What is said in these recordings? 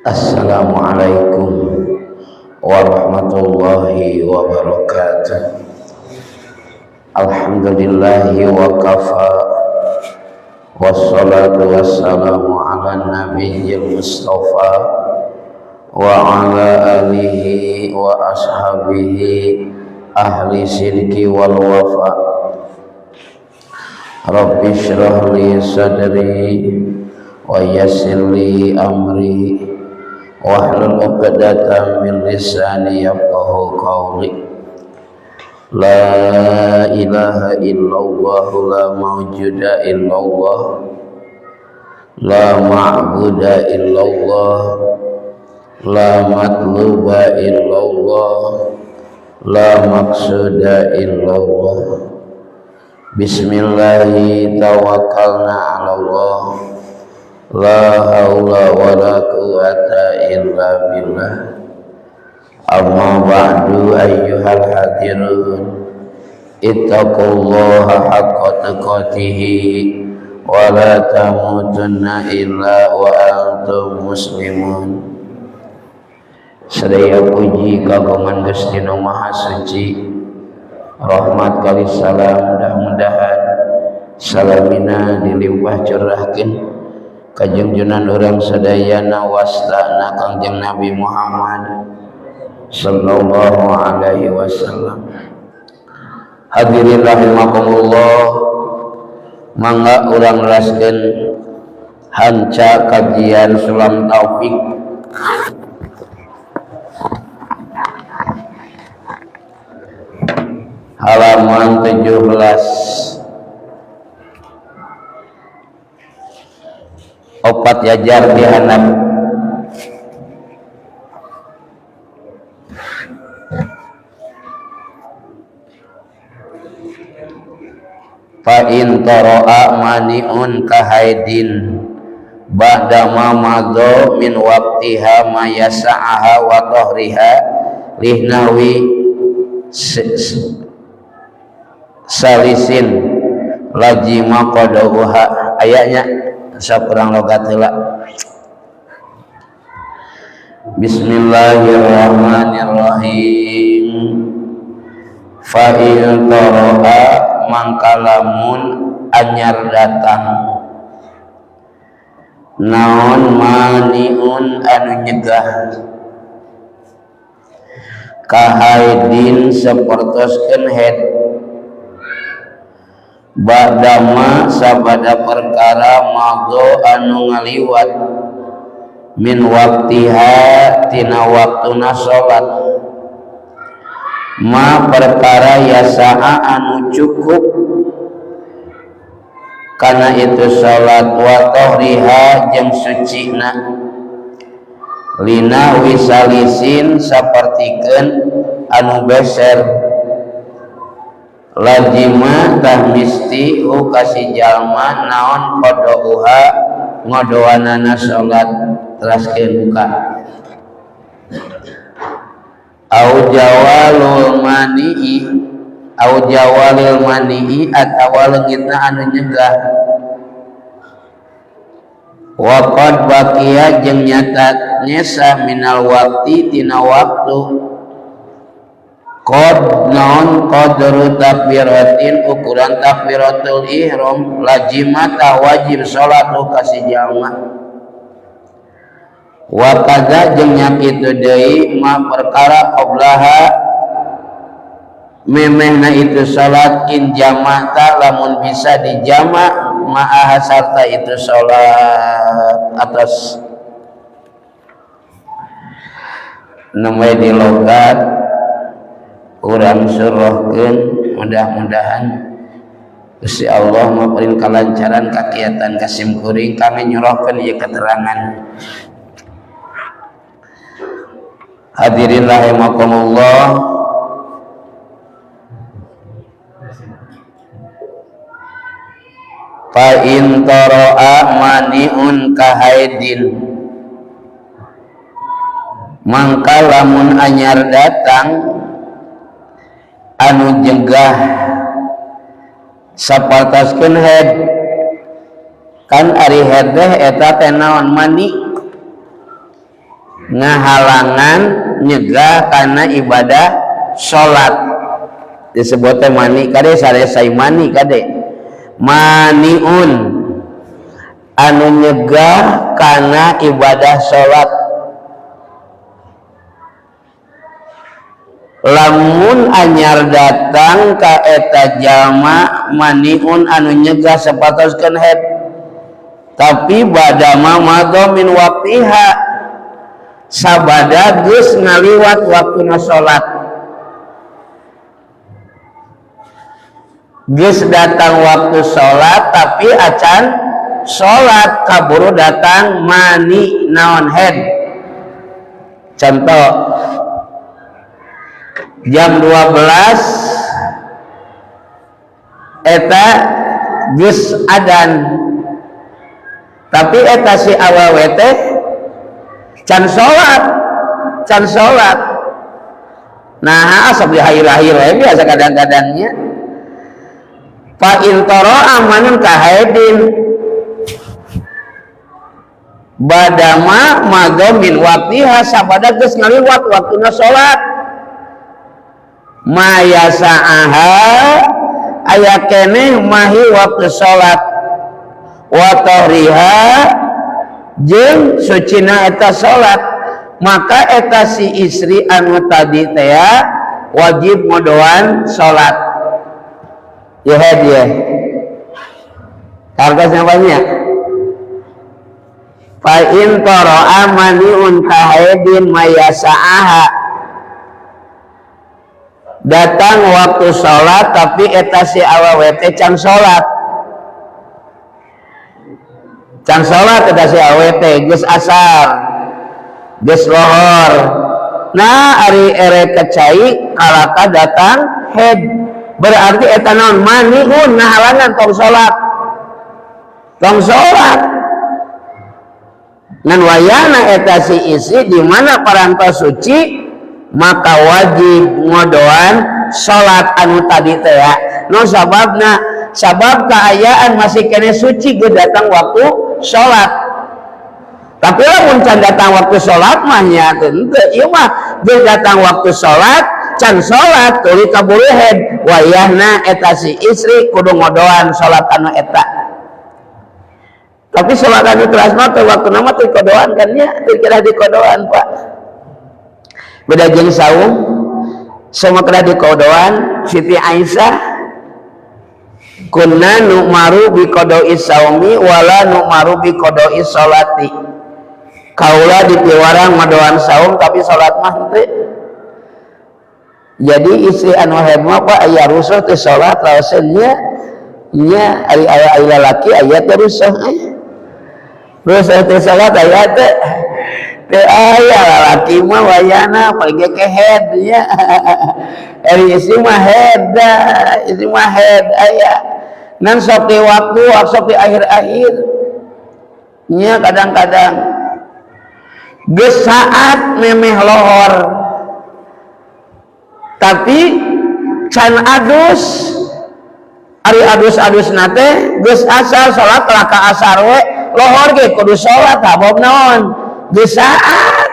Assalamualaikum warahmatullahi wabarakatuh. Alhamdulillahi wa kafa, wassalatu wassalamu ala nabiyil mustafa wa ala alihi wa ashabihi ahli sidqi wal wafa. Rabbi shrah li sadri wa yassir li amri wahlul 'uqdatam min lisani yafqahu qawli. La ilaha illallah, la mawjuda illallah, la ma'buda illallah, la matluba illallah, la maqsuda illallah. Bismillahi tawakkalna 'ala Allah. La haula wala quwata illa billah. Amma ba'du, ayyuhal hadirun, ittaqullaha haqqa tuqatih wa la tamutunna illa wa antum muslimun. Sadaya puji kagungan Gusti Nu Maha Suci. Rahmat kali salam mudah-mudahan salamina dilimpah curahkeun kajungjunan urang sadayana wastana Kangjeng Nabi Muhammad sallallahu alaihi wasallam. Hadirin rahimakumullah, mangga urang neraskeun hanca kajian Sulam Taufik. Halaman 17, opat jajar di handap. Fa in tara'a mani'un kahaidin ba'da ma madha min waqtiha ma yasa'aha wa tahriha lihnawi salisin lajima qadauha. Ayatnya sakurang logat heula. Bismillahirrahmanirrahim. Fa in tara'a mangkalamun anyar datang naon maniun anu nyegah kahaidin sapertoskeun head ba'dama sabada perkara madho anu ngaliwat min waktiha tina waktuna salat ma perkara yasa'a anu cukup kana itu salat wa tahriha jeung sucina lina wisalisin sapertikeun anu beser lajima tah misti hu kasih jalma naon qadauha ngodoanana salat. Teraskeun buka au jawalul mani'i, au jawalil mani'i atawa leungitna anu nyegah wa qad baqiya jeung nyata nyesa minal waqti tina waktu qad naon qadru takbiratin ukuran takbiratul ihram lajimata wajib salat kasih jalma wa kadza jeung nya kitu deui ma perkara qablaha memehna itu salat in jama'ta lamun bisa dijama ma'aha sarta itu salat atas namanya di logat urang suruhkeun. Mudah-mudahan Gusti Allah maparin kalancaran kakiatan kasim kuring kami nyuruhkeun ieu keterangan. Hadirin rahimakumullah, fa in tara'a mani'un kahaidin mangka lamun anyar datang anu jegah sapartaskeun head kan ari head teh eta teh naon mani. Ngahalangan nyegah karena ibadah salat disebutnya mani kade, saresai mani kade, maniun anu nyegah karena ibadah salat. Lamun anyar datang ka eta jalma maniun anu nyegah sapatoskeun haid, tapi badama madha min waqtiha, sabada geus ngaliwat waktuna salat. Geus datang waktu salat tapi acan salat, kaburu datang mani naon haid. Contoh jam 12 eta geus adan, tapi eta si awewe teh can salat, can salat. Nah, sok dihahir-hahir we biasa kadang-kadangnya. Fa in tara'a manun kahaidin badama madha min waqtiha, sabada geus ngaliwat waktuna salat. Maya sa'aha aya keneh mahi waktu salat, wa tahriha jeung sucina eta salat, maka eta si istri anu tadi teh wajib ngodoan salat. Ya dia harganya banyak. Fa in tara'a mani'un kahaidin maya sa'aha, datang waktu sholat tapi eta si awewe teh can sholat, can sholat eta si awewe teh geus asar, geus lohor. Nah, ari ere kecai kalaka datang haid, berarti eta naon maniun ngahalangan tong sholat, tong sholat. Ngan wayana eta si istri di mana parantos suci, maka wajib ngodoan salat anu tadi teh ya. No sababna, sabab kaayaan masih kene suci ge datang waktu salat. Tapi lamun can datang waktu salat mah nya teu, ieu mah ge datang waktu salat can salat tuluy kaburu haid, wayahna eta si istri kudu ngodoan salat anu eta. Tapi salat anu teras mah teu waktuna mah teu kodoan kan nya, teu kira dikodoan Pak. Beda jeung saum, semua kena dikodoan. Siti Aisyah, kunna nu'maru bi qada'i saumi wala nu'maru bi qada'i sholati. Kaula dipiwarang ngodoan saum tapi salat mah henteu. Jadi istri anu haid mah Pak aya rusuh teh salat raoseun nya, nya ari aya lalaki aya teh rusuh rusuh teh salat aya teh teu aya lalaki mah wayana paling ge kehed nya. Ari istri mah haid, istri mah haid aya nan sok di waktu, sok di akhir-akhir nya. Kadang-kadang geus saat memeh lohor tapi can adus, ari adus-adus teh geus asar, salat telah ka asar we, lohor ge kudu salat sabab naon geus saat,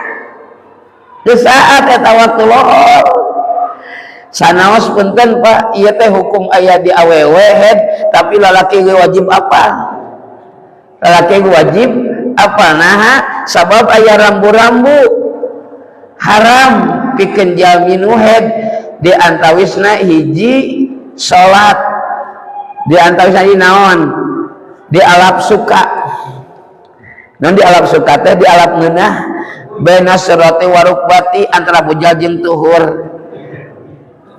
geus saat eta waktu lohor. Sanaos punten Pak, ieu teh hukum aya di awewe head, tapi lalaki ge wajib apa, lalaki ge wajib apa. Naha sabab aya rambu-rambu haram pikeun jalmi nu haid, di antawisna hiji salat, di antawisna hiji naon di alap suka. Naon di alap suka teh? Di alap ngeunah baina sirati warukbati, antara bujal jeung tuhur,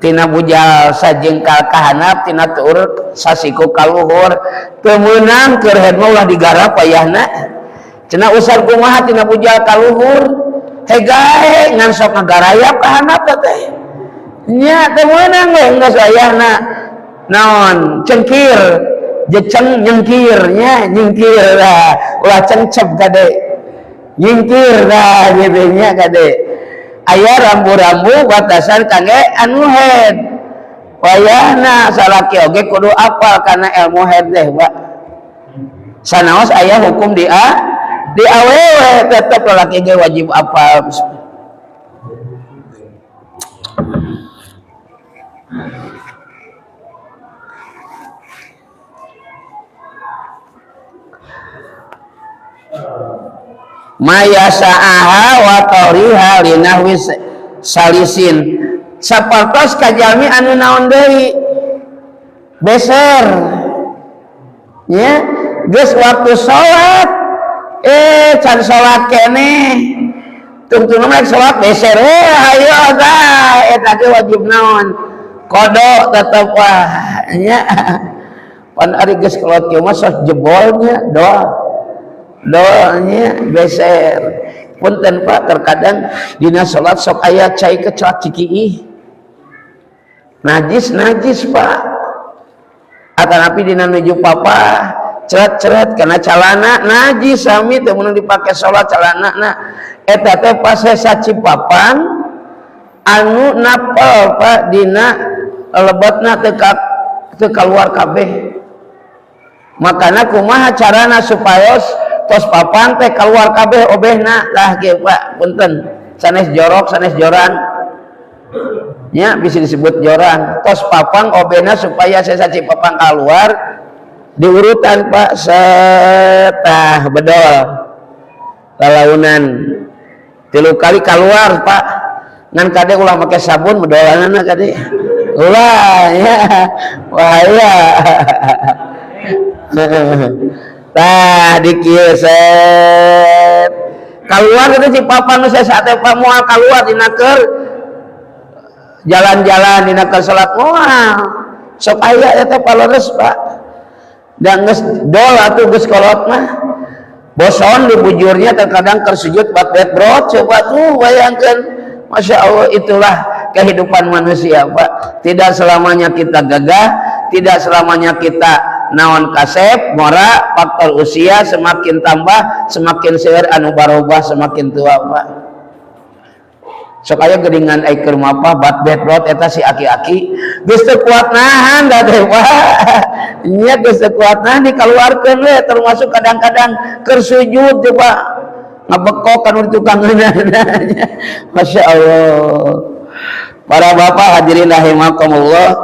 tina bujal sajengkal ka handap, tina tuhur sasiku ka luhur. Teu meunang keur haid mah ulah digarap wayahna. Cenah usar kumaha tina bujal ka luhur hegae ngan sok ngagarayap ka handap teh nya, teu meunang we geus wayahna naon cengkir jeceng nyengkir nya, nyingkir lah ulah cengcep kade, nyingkir lah gitu nya kade. Aya rambu-rambu batasan kangge anu haid wayahna salaki oge kudu apal karena ilmu haid teh Pak. Sanaos aya hukum di Di awewe tetep lalaki ge wajib apal. Maya sa'aha wa qariha linahwi salisin sapertos kajalmi anu naon deui beser nya geus waktu salat can salat keneh tungtungna mah salat beser ayo tah eta ge wajib naon qada tetep wah nya pan ari geus kolot kieu mah sok jebolnya doa doanya beser. Punten Pak, terkadang dina salat sok aya cai kecelak cikiih najis najis Pak, atanapi dina nuju papa ceret-ceret karena calana najis sami teu meunang dipake salat calana na eta teh pas sesa cipapan anu napel Pak dina lebetna teu kaluar kabeh. Makana kumaha carana supaya tos papan teh keluar kabeh obehna lah kieu Pak, punten sanes jorok sanes joran nya bisa disebut joran. Tos papang obehna supaya sesa cipapang keluar diurutan Pak, setah bedol lalaunan 3 kali keluar Pak, ngan kade ulah make sabun bedolanana kade ulah ya bahaya. Tah di kieu set keluar itu si papa nu sesa teh Pak moal keluar dina keur jalan-jalan dina keur salat moal sok aya eta paleres Pak. Dan geus dol atuh geus kolot mah boson di bujurnya terkadang keur sujud bat bet brot coba tuh bayangkeun. Masya Allah, itulah kehidupan manusia Pak. Tidak selamanya kita gagah, tidak selamanya kita naon kasep ngora, faktor usia semakin tambah semakin seueur anu barobah semakin tua Pak. Sok aya geuningan ai keur mapah bat bet brot eta si aki-aki geus teu kuat nahan da teh Pak. Nya geus teu kuat nahan dikaluarkeun we, termasuk kadang-kadang keur sujud coba ngabekok kan tukang ngeunah. Masya Allah. Para bapak hadirin rahimakumullah,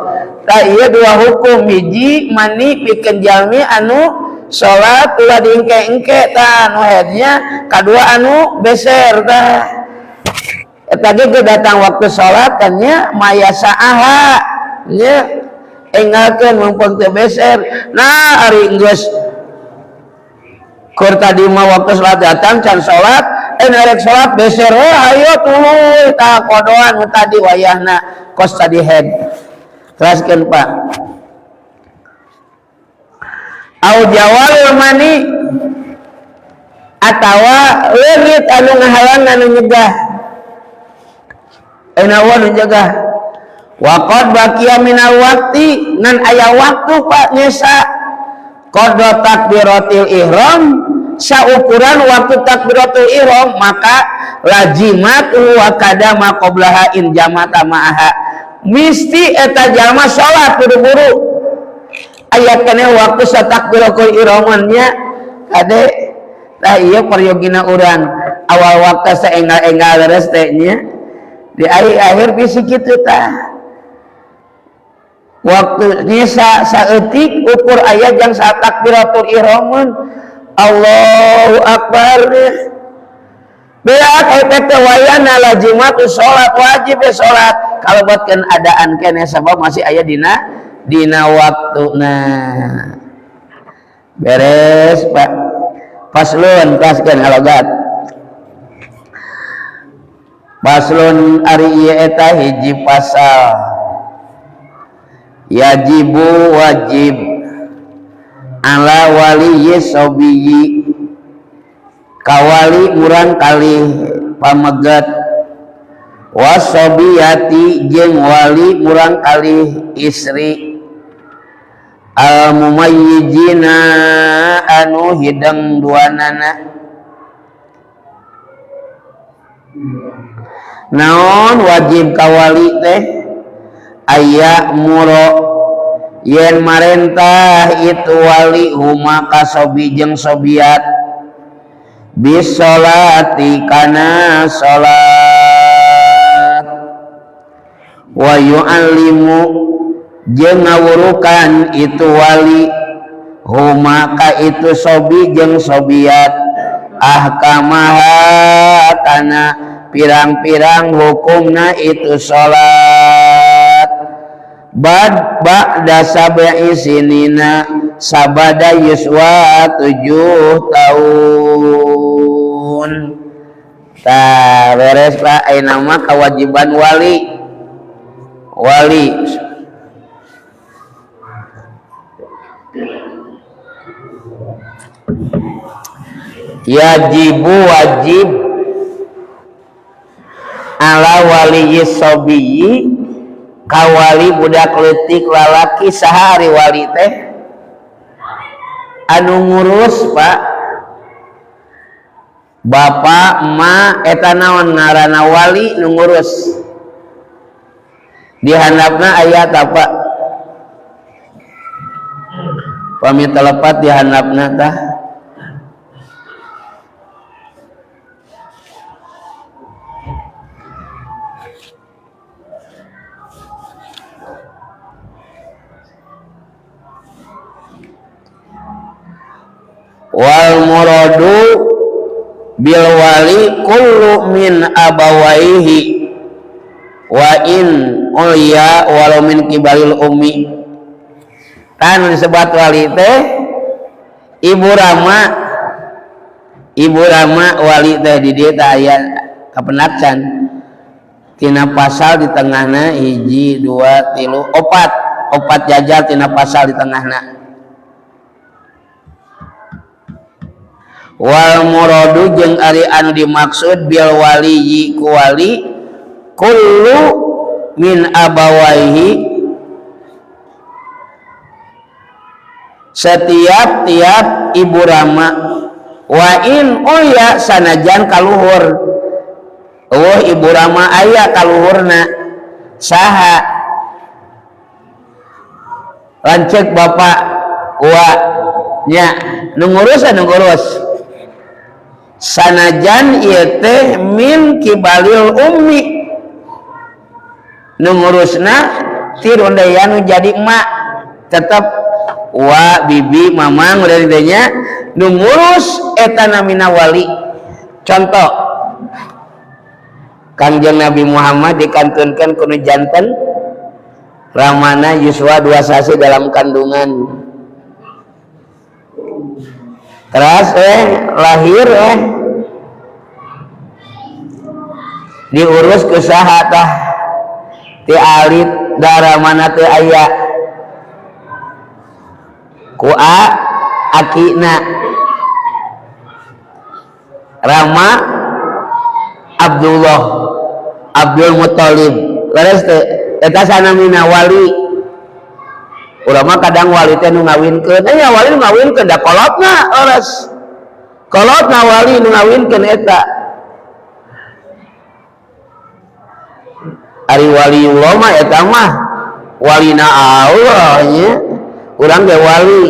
tah ieu dua hukum, hiji mani pikeun jalmi anu salat ulah diengke-engke tah anu headnya, kadua anu beser tah eta ge datang waktu salat kan nya maya saaha nya enggalkeun mumpung teu beser. Nah ari geus keur tadi mah waktu salat datang can salat, rek salat beser we ayo tuluy tah kodoan nu tadi wayahna kos tadi head. Teraskeun Pak. Au jawal mani atawa leungit anu ngahalang anu nyegah. Naon nu nyegah? Wa qad baqiya minal waqti ngan aya waktu Pak nyesa qada takbiratil ihram saukuran waktu takbiratul ihram maka lajimat wa kadama qablaha in jamata ma'aha misti eta jalma salat buru-buru aya keneh waktu satakbiratul ihramannya kade tah ieu peryogina urang awal waktu saenggal-enggal leres teh nya di akhir-akhir bisi kitu tah waktu nyesa saeutik ukur aya jang satakbiratul ihraman Allahu akbar beak efek teh wayana lajimatu salat wajib ya salat kalau buatkeun adaan keneh sabab masih aya dina waktuna beres Pak. Faslun paskeun alogat faslun ari ieu eta hiji pasal yajibu wajib ala waliyi sobiyi kawali murang kali pamegat wasobiyati jeung wali murang kali istri al mumayyijina anu hideng duanana naon wajib kawali teh aya muro yen marentah itu wali huma kasobi jeung sobiat Bisolati kana salat wa yu'allimu jeung ngawurukan itu wali huma ka itu sobi jeung sobiat ahkamaha kana pirang-pirang hukumna itu salat bad ba'da sab'i sinina sabada yuswa 7 tahun. Tah beres Pak, ayeuna mah kewajiban wali. Wali yajibu wajib ala waliyi sobiyi kawali budak leutik lalaki saha ari wali teh anu ngurus Pak bapak emak eta naon ngaranna wali nu ngurus di handapna aya tah Pak pami telepat di handapna tah wal muradu bil wali kullu min abawaihi wa in ulya walau min kibaril ummi. Kan disebut wali teh ibu rama wali teh di dieu teh aya kapenakcan tina pasal di tengahna 1 2 3 4 jajar tina pasal di tengahna. Wal muradu jeung ari anu dimaksud bil waliyi ku wali kullu min abawaihi setiap tiap ibu rama wa in uya sanajan kaluhur eueuh ibu rama aya kaluhurna saha lanceuk bapak wa nya nu ngurus anu ngurus sanajan ieu teh min kibalil ummi nu ngurusna ti rundayan nu jadi emak tetep wa bibi mamang udah nya nu ngurus eta namina wali. Contoh Kangjeng Nabi Muhammad dikantunkeun ku nu janten ramana yuswa 2 sasi dalam kandungan teras lahir diurus ke saha tah ti alit darah mana teu aya ku a akina Rama Abdullah Abdul Muthalib leres teu eta sanamina wali. Urang mah kadang wali teh nu ngawinkeun nya wali nu ngawinkeun da kolotna leres kolotna wali nu ngawinkeun eta ari waliullah mah eta mah walina Allah nya urang ge wali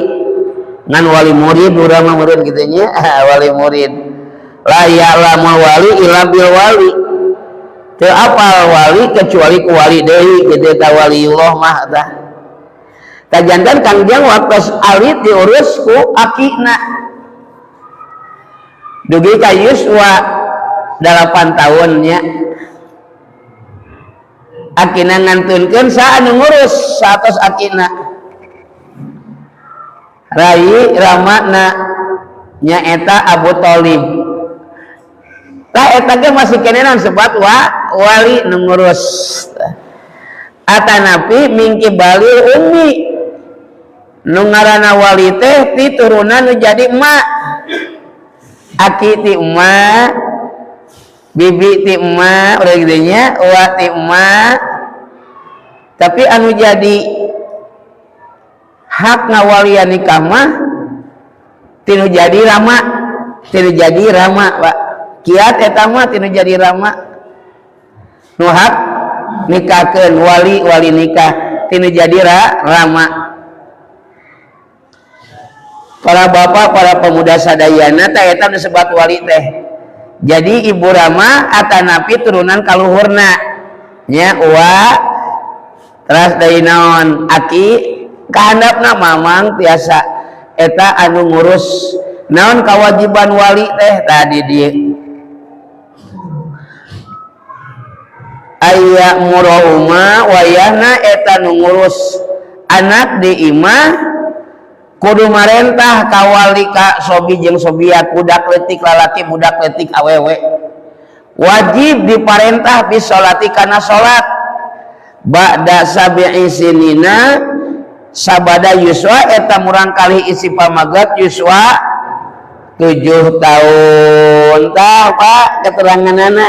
ngan wali murid urang mah meureun kitu nya wali murid la ya'lamu wali illa bil wali teu apal wali kecuali ku wali deui kitu eta waliullah mah tah tajantan Kangjeng waktos alit diurus ku akina dugi ka yuswa 8 tahunnya akina ngantunkeun saha anu ngurus satos akina rai ramana nyaeta Abu Thalib tah eta ge masih keneh naon sebat wali nu ngurus atanapi mingki balil ummi nu ngaranna wali teh ti turunan nu jadi emak aki ti emak bibi ti emak udah gitu nya uwa ti emak tapi anu jadi hak ngawalian nikah mah tinu jadi rama tinu jadi rama Pak kiat eta mah tinu jadi rama nu hak nikahkeun wali wali nikah tinu jadi rama. Para bapak, para pemuda sadayana, tah eta nu disebut wali teh. Jadi ibu rama atanapi turunan kaluhurna nya, uwa teras dari naon, aki kahandapna mamang tiasa eta anu ngurus. Naon kewajiban wali teh tadi di aya murahuma wayahna eta nu ngurus anak di imah kudu marentah kawali ka sobi jeung sobiat, budak leutik lalaki, budak leutik awewe, wajib diparentah bisolati kana salat ba'da sab'i sinina sabada yuswa eta murang kali isi pamagat yuswa 7 tahun. Tah Pak, keteranganana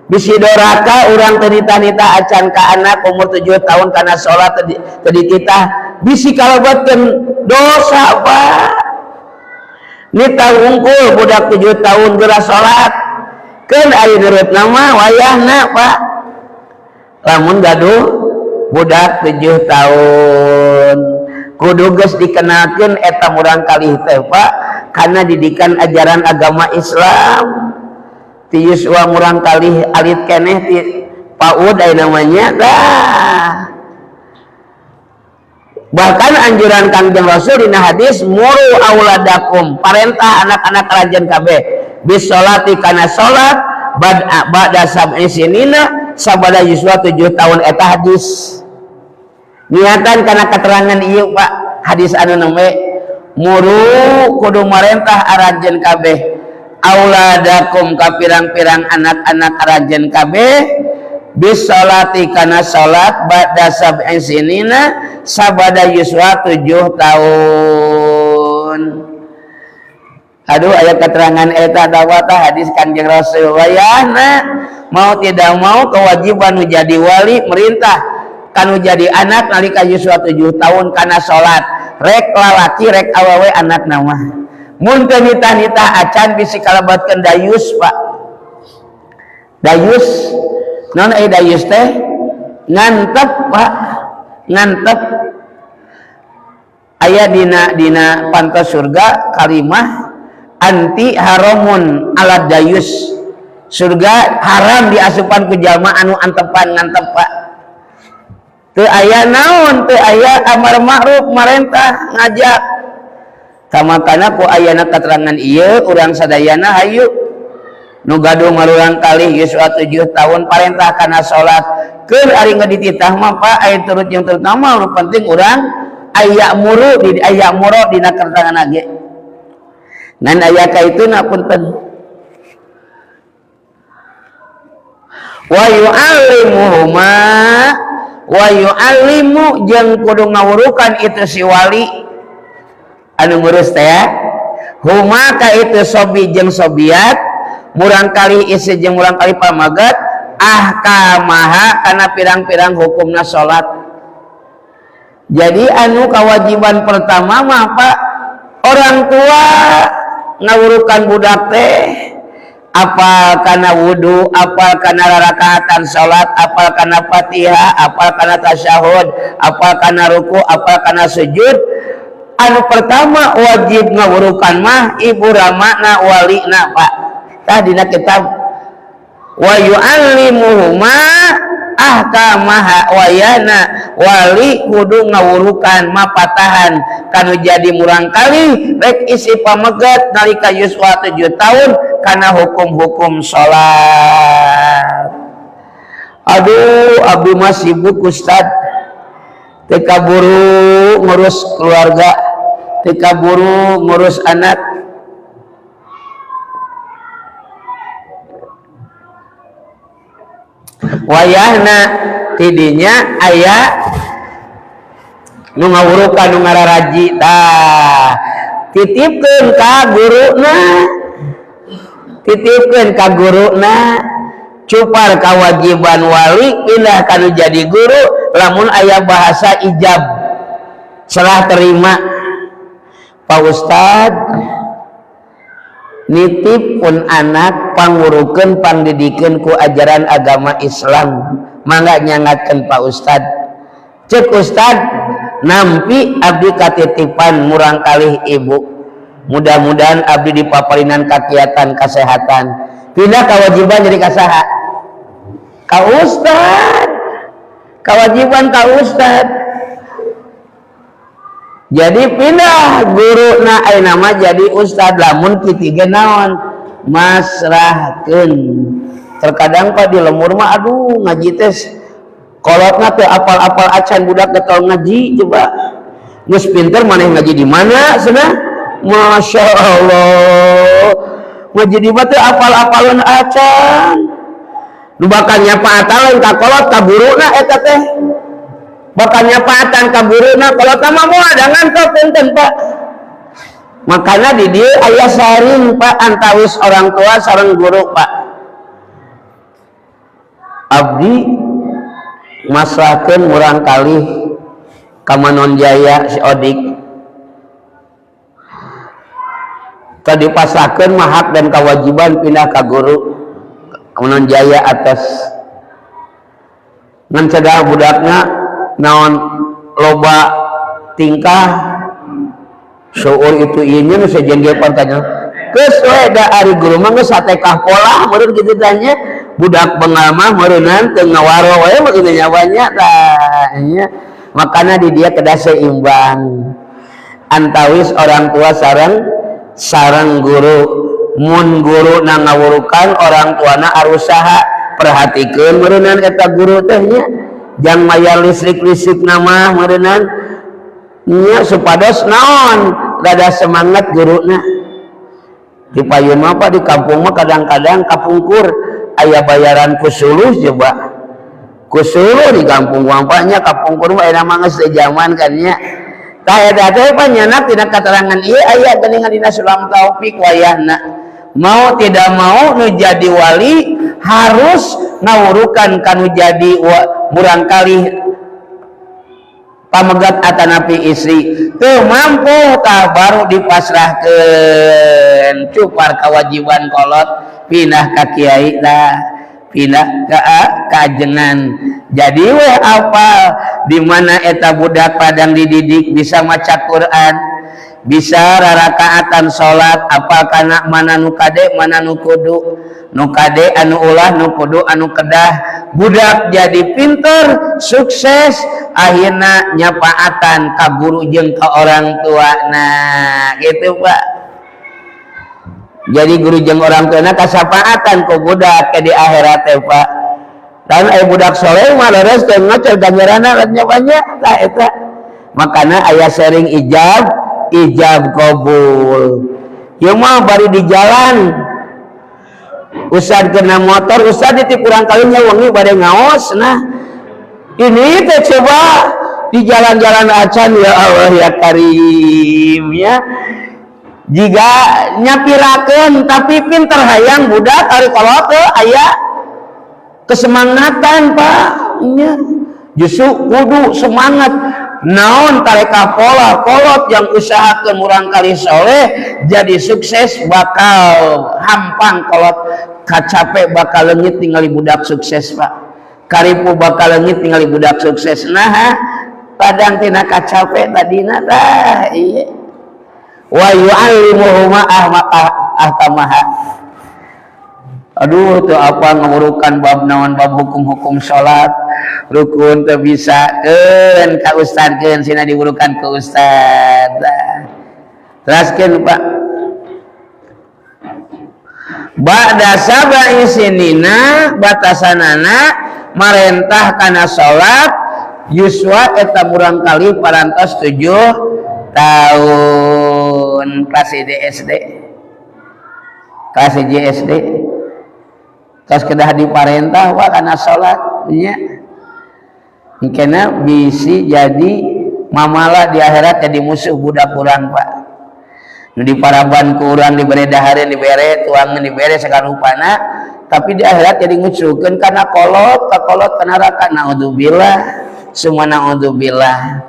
bisi doraka urang teu nitah-nitah acan ka anak umur 7 tahun kana salat, teu dititah, bisi kalebetkeun dosa Pak. Nitah wungkul budak 7 tahun geura salat, keun ari nurut nama wayahna Pak. Lamun gaduh budak 7 tahun kudu geus dikenalkeun eta murang kalih teh Pak kana didikan ajaran agama Islam ti yuswa murang kalih alit keneh ti PAUD aya namanya dah. Bahkan anjuran Kangjeng Rasul dina hadis, muru auladakum, parentah anak-anak aranjeun kabeh, bisolati kana salat, ba'da sab'i sinina sabada yuswa 7 tahun. Eta hadis niatan kana keterangan ieu Pak, hadis anu nembe muru kudu marentah aranjeun kabeh, auladakum ka pirang-pirang anak-anak aranjeun kabeh, bisolati kana salat, ba'da sab'i sinina sabada yuswa 7 tahun. Aduh, aya keterangan eta dawata hadis Kanjeng Rasul. Wayahna mau tidak mau kewajiban nu jadi wali merintah kanu jadi anak nalika yuswa 7 tahun kana salat, rek lalaki rek awewe anak nama. Mun teu nitah-nitah acan bisi kalebatkeun dayus Pak. Dayus non dayus teh ngantep Pak, ngantep. Aya dina pantas surga kalimah anti haramun ala dayus, surga haram diasupan ku jalma anu antepan ngantep Pak. Teu aya naon, teu aya amar ma'ruf marentah ngajak. Kamakana ku ayana keterangan ieu urang sadayana hayu nu gaduh marurang kalih yuswa 7 tahun parentah kana salat. Keur ari dititah mah Pak, aya turut jeung turut nama, nu penting urang aya muru di aya muro dina keterangan ge ngan aya kaituna punten. Wa yu'allimuhuma wa yu'allimu jeung kudu ngawurukan itu si wali anu ngurus teh huma ka itu sobi jeung sobiat murang kali isi jeung murang kali pamagat ahkamaha kana pirang-pirang hukumna salat. Jadi anu kewajiban pertama mah Pak, orang tua ngawurukan budak teh apal kana wudu, apal kana rarakaatan salat, apal kana Fatihah, apal kana tasyahud, apal kana ruku, apal kana sujud. Anu pertama wajib ngawurukan mah ibu ramana walina Pak. Tah dina kitab wa yu'allimuhuma ahkamaha wayana wali kudu ngawurukan mapatahan kanu jadi murang kali rek isi pamegat nalika yuswa 7 tahun kana hukum-hukum salat. Aduh, abdi mah sibuk Ustad, teu kaburu ngurus keluarga, teu kaburu ngurus anak. Wayahna tidinya aya nu ngawurukan nu ngararaji tah titipkeun ka guruna, titipkeun ka guruna, cupar kewajiban wali pindah kanu jadi guru lamun aya bahasa ijab serah terima. Pak Ustad nitip pun anak pangurukeun pangdidikeun ku ajaran agama Islam, mangga nyangatkeun Pak Ustad. Cek Ustad Nampi abdi katitipan murang kalih ibu, mudah-mudahan abdi dipaparinan kakiatan kesehatan. Pindah kewajiban jadi kasaha? Ka ustad. Kewajiban ka ustad, jadi pindah guru na ayeuna mah jadi ustad. Lamun kitiga naon, masrahkeun. Terkadang, Pak, di lembur mah, aduh, ngaji teh kolotna teh apal-apal acan, budak getol ngaji. Coba geus pinter maneh, ngaji di mana cenah? Masya Allah, ngaji di mana teh apal-apalan acan. Nu bakal nyapaatan lain ka kolot, ka guruna eta teh. Bakal nyapaatan ka guruna, kolot mah moal ngantos punten, Pak. Makanya di dieu aya sharing, Pak, antawis orang tua sareng guru, Pak. Abdi masrahkeun murang kalih ka Manon Jaya si Odik. Tadi pasrahkeun mah hak dan kewajiban pindah ka guru Manon Jaya atas, ngan cedah budakna naon, loba tingkah seueur itu ieu nya. Nu sejen ge tanya geus we da ari guru mah geus satekah pola meureun kitu tanya. Budak bengal mah meureunan teu ngawaro we begitu nyawanya tah nya. Makana di dia kedah seimbang antawis orang tua sareng sareng guru. Mun guru na ngawurukan, orang tuana arusaha perhatikeun meureunan eta guru teh nya, jang mayar listrik-listrik nama meureunan nya, supados naon, rada semangat guruna. Di payun mah, Pak, di kampung mah kadang-kadang kapungkur aya bayaran ku suluh. Coba ku suluh di kampung mah nya. Kapungkur mah, aya mah geus zaman kan nya. Tah, eta teh panyanak tina keterangan ieu aya geuningan dina Sulam Taufik. Wayahna mau tidak mau nu jadi wali harus ngawurukan kanu jadi murang kalih pamegat atanapi istri. Teu mampu tah baru dipasrahkeun, cupar kewajiban kolot pindah ka kiai tah, pindah ke kajengan. Jadi weh apa di mana eta budak padang dididik bisa maca Quran, bisa rarakaatan salat, apa kana mana nu kade, mana nu kudu, nu kade anu ulah, nu kudu anu kedah. Budak jadi pinter, sukses, akhirnya nyapaatan ka guru jeung ka orang tua. Nah gitu, Pak. Jadi guru jeung orang tua kasapaatan ku budak ke di akhirat teh, Pak. Dan budak soleh mah leres teh ngocor ganjaranna banyak. Tah, eta makana aya sering ijab ijab kabul. Ieu mah bari di jalan, Ustad kena motor, Ustad di kurang kalinya wengi bade ngaos. Nah, ini teh coba di jalan-jalan acan, ya Allah ya Karim ya. Jika nyapirakeun tapi pinter, hayang budak ari kolot teh aya kesemangatan, Pak, nya. Justru kudu semangat naon, tareka pola kolot yang usahakeun murang kali soleh jadi sukses, bakal hampang kolot kacape, bakal leungit tinggal budak sukses, Pak. Karipu bakal leungit tinggal budak sukses. Nah, padang tina kacape tadina tah. Iya, wa yu'allimuhuma ahkamaha. Aduh, tuh apa ngawurukan bab naon, bab hukum-hukum salat, rukun teu bisa, keun ka ustad, keun sina diwurukan ke ustad. Teraskeun, Pak. Ba'da sab'i sinina, batasanana marentah kana salat yuswa eta murang kali parantos 7 tahun, kelas SD, kelas SD terus kedah diparentah wah kana salat nya. Mungkin bisi jadi mamala di akhirat jadi musuh budak kurang, Pak. Nu diparaban ku urang, dibere dahareun, dibere tuangan, dibere sakarupana, tapi di akhirat jadi ngucurkeun kana kolot, ka kolot ka neraka. Naudzubillah, semua naudzubillah.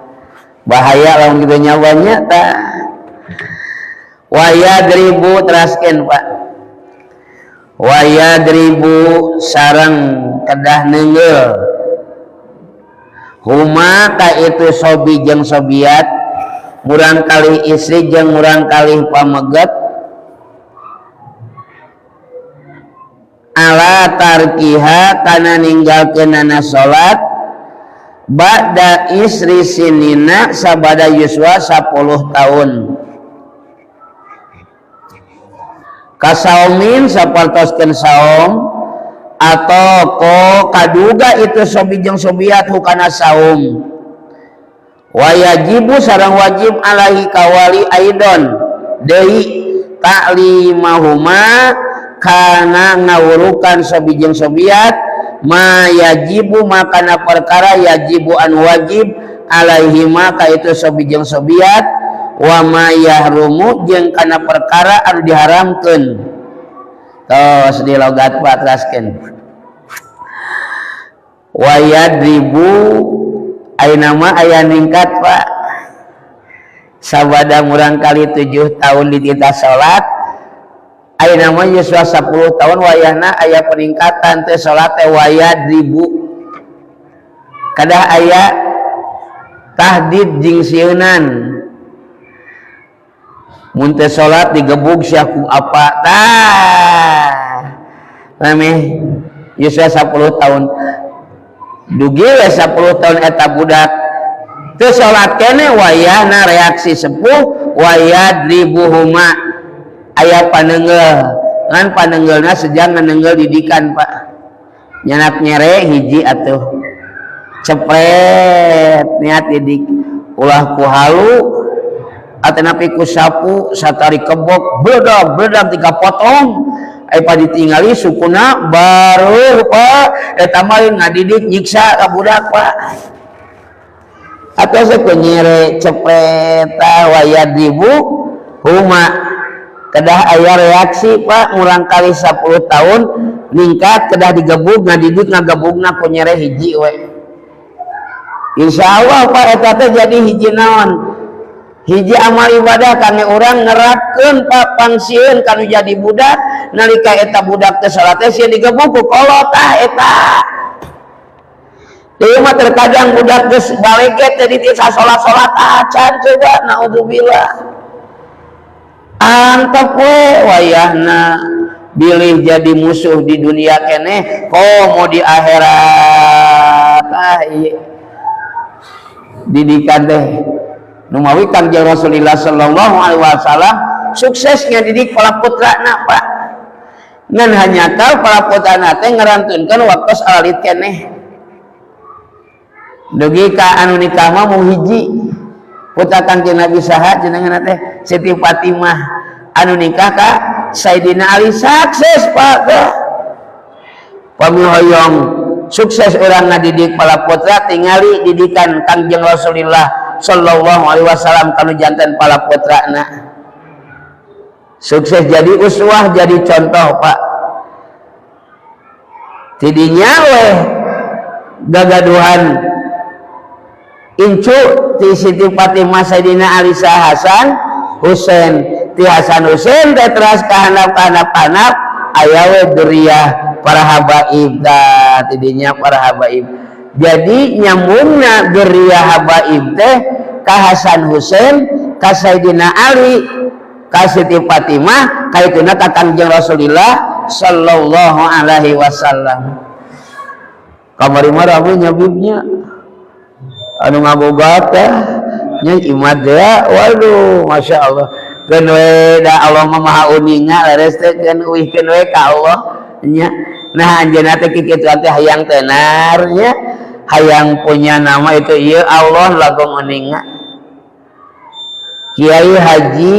Bahaya lamun kitu nyawanya tah. Wa yadribu, teraskeun, Pak. Wa yadribu, sareng kedah neungeul. Huma ka itu sobi jeung sobiat, murang kali istri jeung murang kali pameget, ala tarkiha kana ninggalkeunana salat ba'da isri sinina sabada yuswa 10 tahun. Kasaumin sapartoskeun saum atau ko kaduga itu sobi jeung sobiat hukana saum. Wajibu sareng wajib alaihi kawali aidon deui ta'limahuma kana ngawurukan sobi jeung sobiat ma yajibu makana perkara yajibu an wajib alaihi maka itu sobi jeung sobiat wa ma yahrumu jeung kana perkara anu diharamkeun. Tos di logat patraskeun wa yadribu ayeuna mah aya ningkat Pak, sabada murang kali 7 tahun dititah salat, ayeuna mah yuswa 10 tahun wayahna aya peningkatan teh salat teh wayadribu kadah aya tahdid jeung sieunan. Mun teh salat digebug sia ku apa tah rame yuswa 10 tahun dugi we 10 tahun eta budak teu salat keneh wayahna reaksi sepuh wayadribuhuma aya panenggel ngan panenggelna sejang nganenggel didikan Pak, nyanak nyere hiji atuh cepret niat didik ulah ku halu atanapi ku sapu satari kebok bledag bledag tiga potong ai ditingali sukuna baru Pak eta mah ngadidik nyiksa ka budak Pak. Atau saku nyere cepret wayadribu huma kedah aya reaksi Pak murang kali 10 tahun ningkat kedah digebug ngadidik ngagebugna ku nyere hiji we. Insyaallah Pak eta teh jadi hiji naon hiji amal ibadah kangge urang nerapkeun Pak pangsieun kanu jadi budak nalika eta budak teh salat teh sieun digebug ku kolot tah eta. Deui mah terkadang budak geus baleget teh dititah salat-salat acan coba naudzubillah. Antep we wayahna bilih jadi musuh di dunia keneh komo di akhirat. Ah ieu didikan teh numawi Kangjeng Rasulullah sallallahu alaihi wasallam suksesnya didik para putrana Pak, ngan hanjakal para putrana teh ngarantunkeun waktos alit keneh dugi ka anu nikah mah mung hiji putra Kangjeng Nabi saha jenengan teh Siti Fatimah anu nikah ka Sayyidina Ali sukses Pak teh. Pami hoyong sukses urang ngadidik para putra tingali didikan Kangjeng Rasulullah sallallahu alaihi wasallam kanu janten para putrana sukses jadi uswah jadi contoh Pak. Tidinya weh gagaduhan incu ti Siti Fatimah Sayyidina Ali Hasan Husain ti Hasan Husain teh teras ka handap-handap aya we duriah para habaib tah tidinya para habaib. Jadi nyambungna duriah habaib teh ka Hasan Husain ka Sayyidina Ali ka Siti Fatimah ka ituna ka Kangjeng Rasulillah sallallahu alaihi wasallam. Kamari mah rame nyabibnya anu ngaboga teh nya imad ya, waduh masya Allah keun we da Allah mah maha uninga leres teh keun uihkeun we ka Allah nya. Nah anjeunna teh kikitu teh hayang tenar nya, hayang punya nama itu ieu Allah lagung uninga. Kiai Haji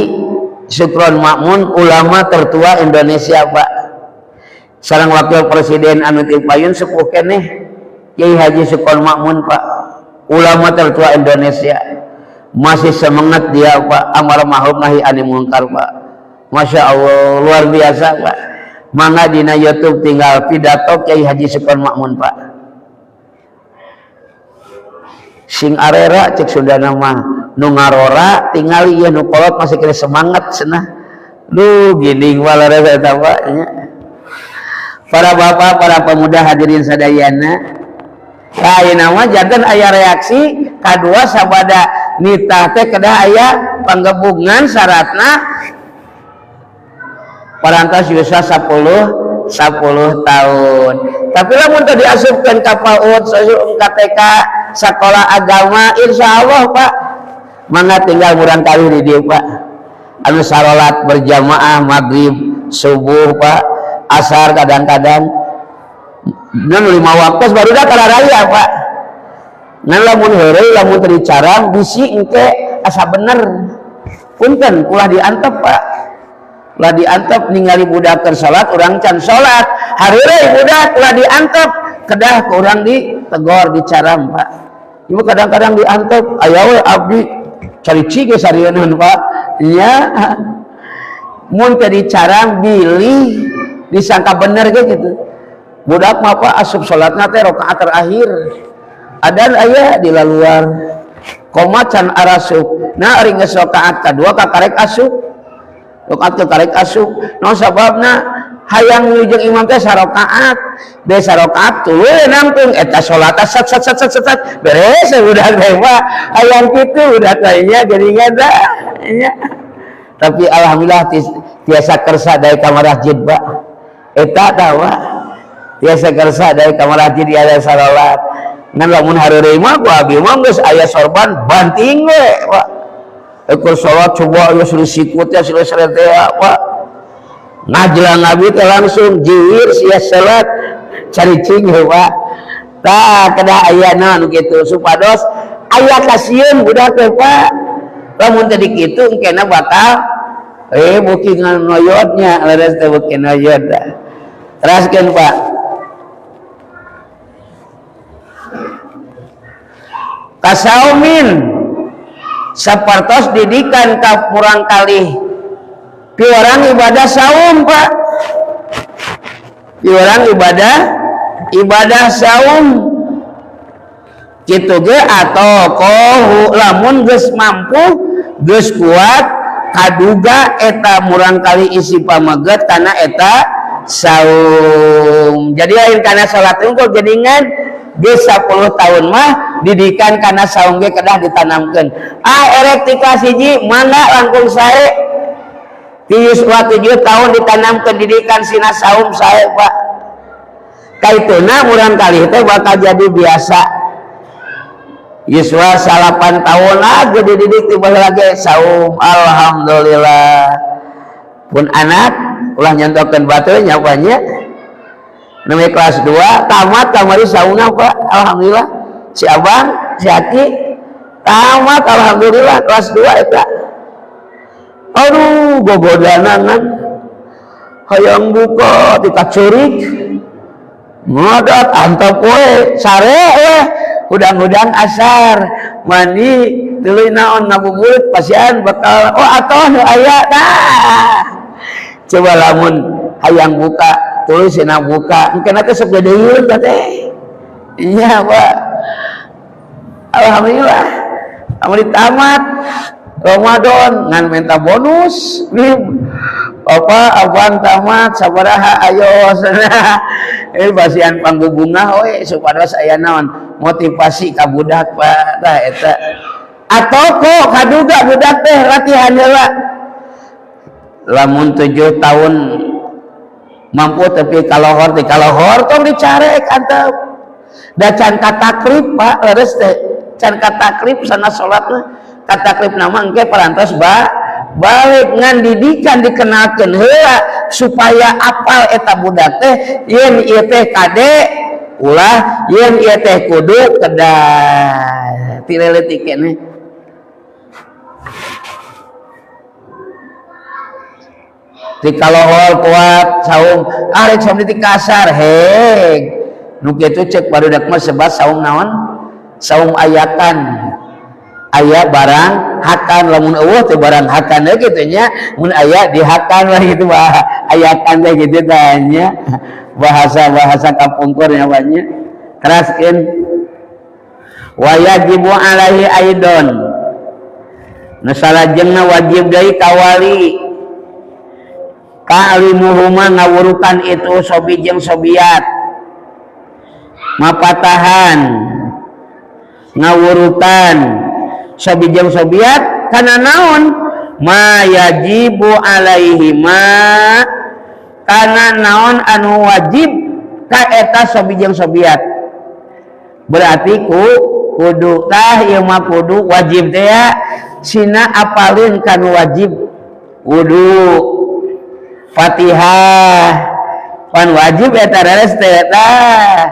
Sukron Makmun ulama tertua Indonesia Pak, sareng wakil presiden anu ti payun sepuh keneh Kiai Haji Sukron Makmun Pak, ulama tertua Indonesia, masih semangat dia Pak, amar ma'ruf nahi anil munkar Pak, masya Allah luar biasa Pak. Mangga dina YouTube tinggal pidato Kiai Haji Sukron Makmun Pak, sing arera cek Sundana mah nu ngarora tingali ieu nu kolot masih kena semangat cenah. Duh gini walara eta Pak nya. Para bapak, para pemuda hadirin sadayana, Ayeuna mah janten aya reaksi kadua sabada nitah teh kedah aya panggebungan syaratna parantos yuswa 10 tahun. Tapi lamun teu diasupkeun ka PAUD, ka TK, sekolah agama, insyaallah Pak, mangga tinggal murang kali di dieu Pak. Anu sarolat berjamaah maghrib, subuh Pak, asar kadang-kadang ngan 5 waktu barudak raya Pak. Ngan lamun heureuy lamun teu dicarang bisi engke asa bener. Punten ulah diantep Pak. Ulah diantep ningali budak keur salat urang can salat. Hareureuy budak ulah diantep, kedah ku urang ditegor dicaram Pak. Ieu kadang-kadang diantep aya we abdi cari cige sarieun Pak. Nya mun teu dicaram bilih disangka bener ge gitu. Budak mah Pak asup salatna teh rakaat terakhir. Adan aya di laluar. Koma can arasup. Nah ari geus rakaat kadua kakarek asup. Rakaat kakarek asup. Naon sababna? Hayang jeung imam teh sarakaat. Be sarakaat tuluy nangtung eta salat sat sat sat sat sat beres budak teh Pak. Hayang kitu budak teh nya geuningan teh nya. Tapi alhamdulillah tiasa kersa dari kamar masjid Pak. Eta tah Pak. Tiasa kersa dari kamar masjid ada salat. Ngan lamun hareureuy mah ku abi mah geus aya sorban banting we Pak. Ekor salat coba aya silih sikut ya silih seret teh Pak. Ngajlang abi teh langsung jiwir sia salat caricing we Pak. Tah kedah aya naon kitu supados aya kasieun budak teh Pak. Lamun teh dikitu engkena bakal beuki nganoyotnya leres teh beuki noyot. Teraskeun Pak. Kasaumin sapertos didikan ka murang kalih piwarang ibadah saum Pak, piwarang ibadah saum kitu ge atau kohu lamun geus mampu geus kuat kaduga eta murang kali isi pameget kana eta saum. Jadi lain kana salat unggul geningan geus 10 tahun mah didikan kana saum ge kedah ditanamkeun. Ah erek ti kelas 1 mangga langkung sae. Ti yuswa 7 tahun ditanamkeun didikan sina saum sae Pak. Kaituna murang kali teh bakal jadi biasa. Yuswa 8 tahun lagi dididik tiba lagi saum alhamdulillah. Pun anak ulah nyontokeun batur nya Pak nya. Namanya kelas 2 tamat kamari sauna Pak alhamdulillah. Si abang si Aki tamat alhamdulillah kelas 2 eta. Aduh gogodanan hayang buka dikacurik ngadat antep we sare we hudang-hudang asar mandi tuluy naon ngabuburit pasian bakal oh atoh nu aya tah. Coba lamun hayang buka tuluy sina buka engkena teh sok gedeun teh. Iya Pak alhamdulillah amun ditamat Ramadan ngan minta bonus nih Bapak abang tamat sabaraha ayo sana. Basian pangbubungah we supados aya naon motivasi ka budak Pak tah eta. Atau kok kaduga budak teh latihan heula lamun 7 tahun mampu tapi kalohor ti kalohor tong dicarek antep da can kataklif Pak leres teh can kataklif sana salat mah kataklif nama engke parantos balik ngan didikan dikenalkeun heula supaya apal eta budak teh yen ieu teh kade ulah yen ieu teh kudu kedah ti leutik keneh. Ti kalohor kuat saum arek saum di kasar heg nu kitu cek barudak mah sebat saum naon saum ayakan aya barang hakan lamun eueuh teh barang hakan we kitu nya mun aya dihakan lah gitu bah ayakan teh kitu tah nya bahasa-bahasa kapungkur nya Pak nya. Teraskeun wa yajibu alaihi aidon nu salajengna wajib deui ka wali ta'limuhuma ngawurukan itu sobi jeung sobiat Mapatahan ngawurukan sobi jeung sobiat kana naon? Ma yajibu alaihima, kana naon anu wajib ka eta sobi jeung sobiat. Berarti ku kudu tah ieu mah kudu wajib teh ya, sina apalin kan wajib wudu, Fatihah pan wajib eta, leres teh? Tah,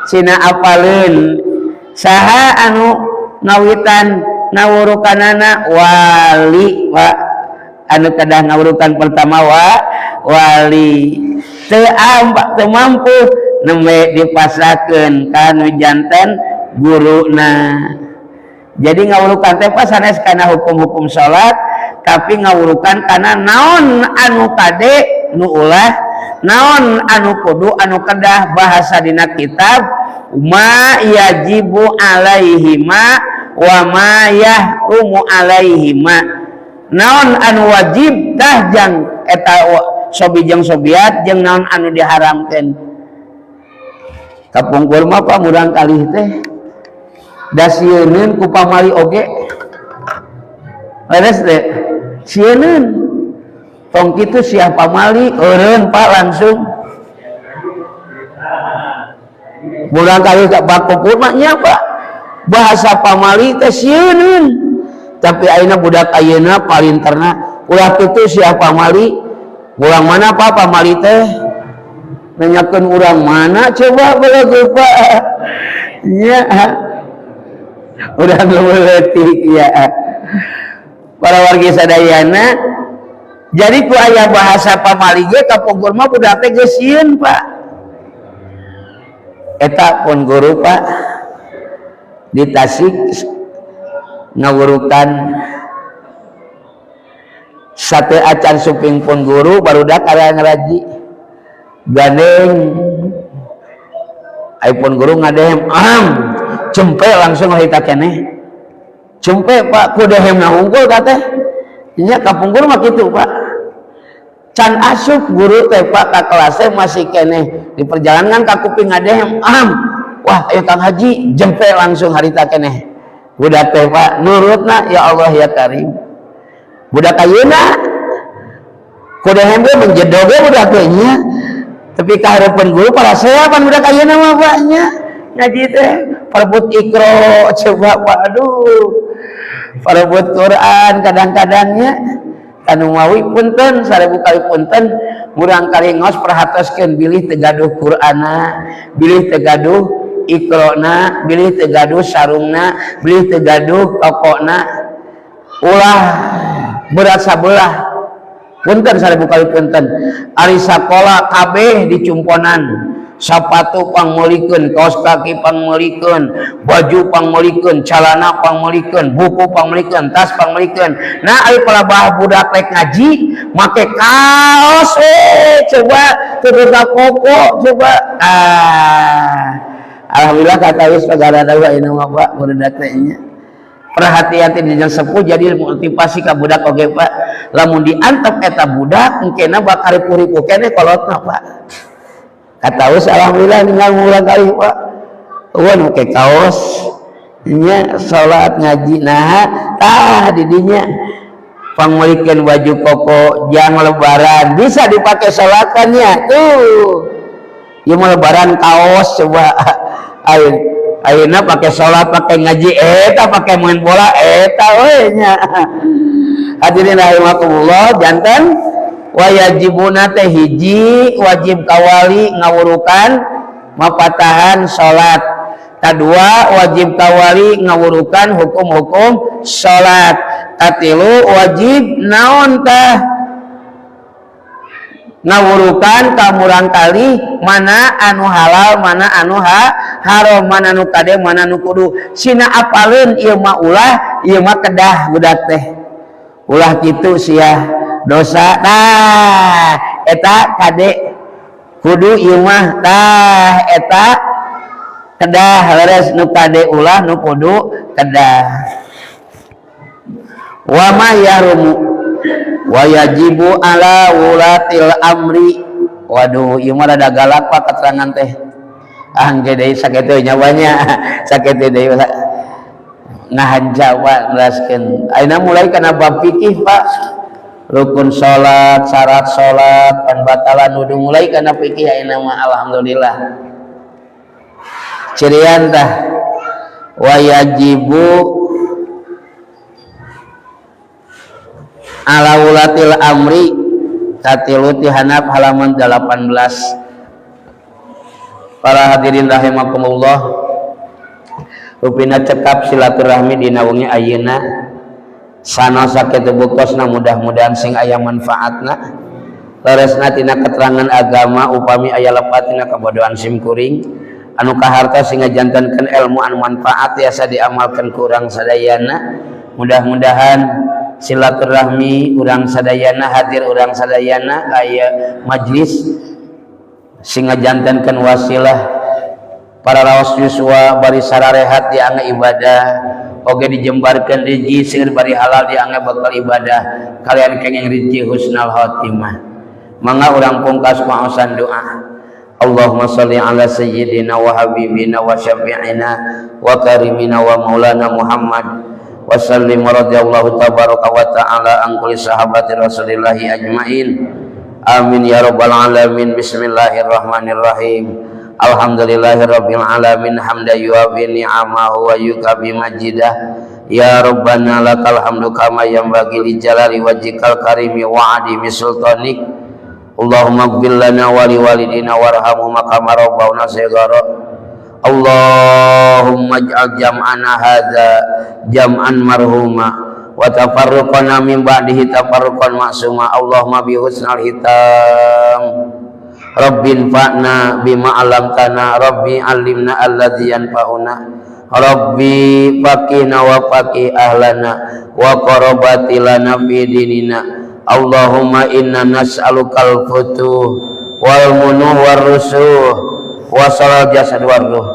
sina apalin. Saha anu ngawitan ngawurukanana? Wali, Pak. Anu kedah ngawurukan pertama wa wali. Teu teu mampu, nembe dipasrahkeun ka nu janten guruna. Jadi ngawurukan teh, Pak, sanes kana hukum-hukum salat, tapi ngawurukan kana naon anu kade, nu ulah, naon anu kudu, anu kedah. Bahasa dina kitab, ma yajibu alaihima wa ma yahrumu alaihima. Naon anu wajib tah jang eta sobi jeung sobiat, jeung naon anu diharamkeun. Kapungkur mah, Pak, murang kalih teh da sieuneun ku pamali oge, leres teh? Sieuneun, tong kitu sia pamali, eureun, Pak, langsung. Murang kalih ka kapungkur mah nya, Pak, bahasa pamali teh sieuneun. Tapi ayeuna budak ayeuna palinterna, ulah kitu sia pamali. Urang mana, Pak, pamali teh? Nanyakeun urang mana coba, belagu, Pak, nya. Udah leutik ya, para wargi sadayana. Jadi ku aya bahasa pamali ge, kapungkur mah budak teh geus sieun, Pak. Eta pun guru, Pak, di Tasik ngawurukan sate acan suping pun guru, barudak aya ngaraji gandeng. Ai pun guru ngadehem, am cempe, langsung harita keneh cempe, Pak, ku dehemna hungkul teh nya. Kapungkur mah kitu, Pak. Can asup guru teh, Pak, ka kelas teh masih keneh di perjalanan, ka kuping ngadehem, am, wah, ayo Kang Haji, jempe langsung harita keneh budak teh, Pak, nurutna. Ya Allah ya Karim, budak ayeuna ku dehem ge menjedog ge budak teh nya. Tapi kahareupeun guru paraseapan budak ayeuna mah, Pak, nya. Ngaji teh parebut Iqro coba, Pak, aduh, parebut Quran kadang-kadangnya. Kanu mawi punten, 1000 kali punten, murang kali ngaos perhatoskeun bilih teu gaduh Qur'ana, bilih teu gaduh Iqrona, bilih teu gaduh sarungna, bilih teu gaduh tokona. Ulah berat sabelah. Punten, 1000 kali punten. Ari sakola kabeh dicumponan, sapatu pangmeulikeun, kaos kaki pangmeulikeun, baju pangmeulikeun, calana pangmeulikeun, buku pangmeulikeun, tas pangmeulikeun. Nah, ari palabah budak rek ngaji make kaos we coba, teu koko coba. Ah, alhamdulillah kata wis pagara dawa ini mah, Pak, budak teh nya. Perhatian teh di sepuh jadi motivasi ka budak oge, Pak. Lamun diantep eta budak engkena bakal ripuh-ripuh keneh kolotna, Pak. Kata wis alhamdulillah ninggal murang kali, Pak, eueun make kaos nya salat ngaji. Nah, tah didinya pangmeulikeun baju koko jang lebaran bisa dipakai salatannya tuh. Ieu mah lebaran kaos coba. Ayeuna ayeuna pakai salat, pakai ngaji eta, pakai main bola eta we nya. Hadirin rahimakumullah, janten wayajibuna teh hiji, wajib kawali ngawurukan mapatahan salat. Kedua, wajib kawali ngawurukan hukum-hukum salat. Katilu, wajib naon tah? Ngawurukan ka murang kali mana anu halal, mana anu haram, mana anu kade, mana anu kudu. Sina apaleun ieu mah ulah, ieu mah kedah. Budak teh ulah kitu sia dosa, tah eta kade, kudu ieu mah, tah eta kedah. Leres, nu kade ulah, nu kudu kedah. Wa ma yahrumu wa yajibu ala wulatil amri. Waduh, ieu mah rada galak, Pak, keterangan teh. Angge deui sakitu nya, banyak sakitu deui nahan Jawa neraskeun. Ayeuna mulai kana bab fikih, Pak. Rukun salat, syarat salat, pembatalan wudu, mulai kana fikih ayeuna mah, alhamdulillah. Cirian tah wa yajibu ala wulatil amri, katilu ti handap halaman 18. Para hadirin rahimakumullah, rupina cekap silaturahmi dina wengi ayeuna, sanaos sakitu buktosna, mudah-mudahan sing aya manfaatna. Leresna tina keterangan agama, upami aya lepat tina kabodohan sim kuring, anu kahartos sing ngajantenkeun ilmu anu manfaat tiasa diamalkeun ku urang sadayana. Mudah-mudahan silaturahmi urang sadayana, hadir urang sadayana aya majlis sing ngajantenkeun wasilah para raos yuswa bari sararehat diangge ibadah, oge dijembarkeun rezeki seueur bari halal diangge bakal ibadah, kalian kenging rezeki husnul khotimah. Mangga urang pungkas maosan doa. Allahumma salli ala sayyidina wa habibina wa syafi'ina wa karimina wa maulana Muhammad wa sallim, wa radhiyallahu tabaraka wa ta'ala an kulli sahabati rasulillahi ajmain. Amin ya rabbal alamin. Bismillahirrahmanirrahim. Alhamdulillahirabbil alamin, hamda yuafi ni'amahu wa yukafi majidah. Ya rabbana lakal hamdu kama yanbaghi li jalali wajhikal karimi wa adimi sultanik. Allahumma ighfir lana wa li walidina warhamhum kama rabbawna shighara. Allahumma ij'al jam'ana hadza jam'an marhuma wa tafarruqana min ba'dihi tafarruqan ma'suma. Allahumma bi husnal hitam. Rabbi infa'na bima 'allamtana, Rabbi 'allimna alladzi yanfa'una, Rabbi faqina wa faqih ahlana wa qarabati lana fi dinina. Allahumma inna nas'alukal futuh wal munuh war rusuh wa salal jasad war ruh.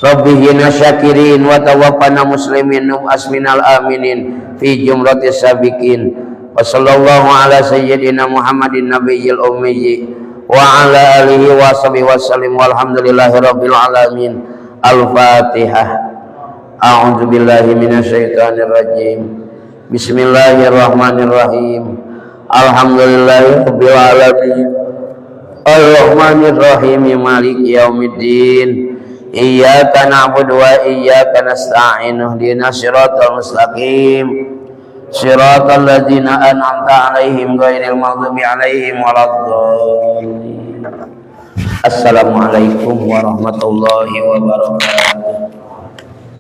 Rabbi hina syakirin wa tawaffana muslimin asminal aminin fi jumratis sabiqin. Wa sallallahu ala sayyidina Muhammadin nabiyil ummiyyi wa ala alihi wa sahbihi wa sallim, walhamdulillahi rabbil alamin. Al-Fatihah. A'udzu billahi minasyaitonir rajim. Bismillahirrahmanirrahim. Alhamdulillahi rabbil alamin. Ar-Rahmanir Rahim, Maliki yaumiddin. Iyyaka na'budu wa iyyaka nasta'in. Ihdinas siratal mustaqim. Siratal ladzina an'amta 'alaihim ghairil maghdubi 'alaihim waladdallin. Assalamualaikum warahmatullahi wabarakatuh.